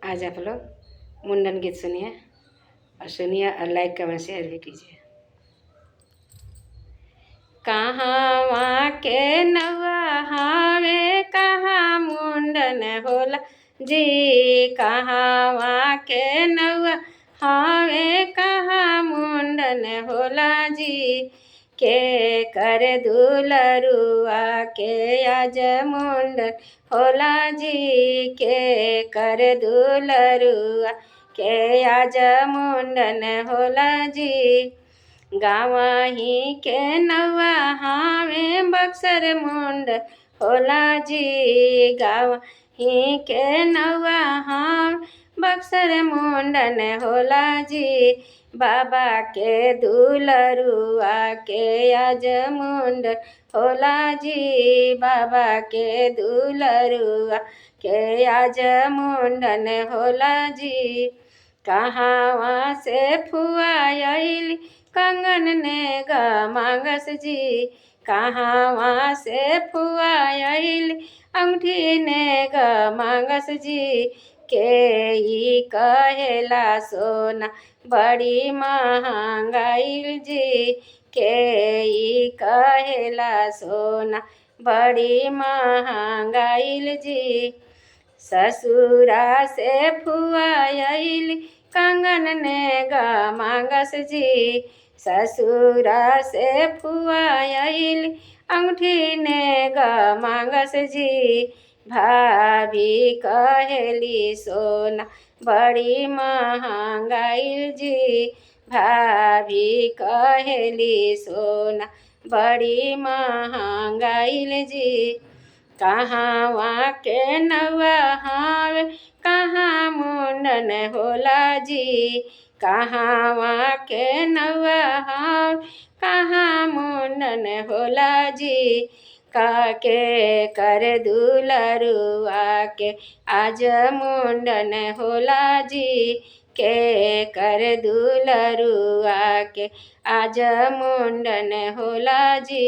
आज आप लोग मुंडन गीत सुनिए और सुनिए और लाइक कमेंट शेयर भी कीजिए। कहाँ के नौआ हावे कहाँ मुंडन होला जी, कहाँ के नौआ हावे कहाँ मुंडन होला जी। के कर दुलरुआ के आज मुंडन होला जी, के कर दुलरुआ के आज मुंडन होला जी। गावही के नौआ हावे बक्सर मुंड होला जी, गावही के नौआ हावे बक्सर मुंडन होला जी। बाबा के दुलरुआ के आज मुंडन होला जी, बाबा के दुलरुआ के आज मुंडन होला जी। कहाँवा से फुआ अइली कंगन ने ग मांगस जी, कहाँवा से फुआ अइली अंगूठी ने ग मांगस जी। के ई कहेला सोना बड़ी महंगाइल जी, के ई कहेला सोना बड़ी महंगाइल जी। ससुरा से फुआ अइली कंगन ने ग मांगस जी, ससुरा से फुआ अइली अंगूठी ने ग मांगस जी। भाभी कहेली सोना बड़ी महंगाइल जी, भाभी कहेली सोना बड़ी महंगाइल जी। कहाँवा के नौआ हावे कहाँ मुंडन होला जी, कहाँवा के नौआ हावे कहाँ मुंडन होला जी। काके कर दुलरुआ के आज मुंडन होला जी, के कर दुलरुआ के आज मुंडन होला जी।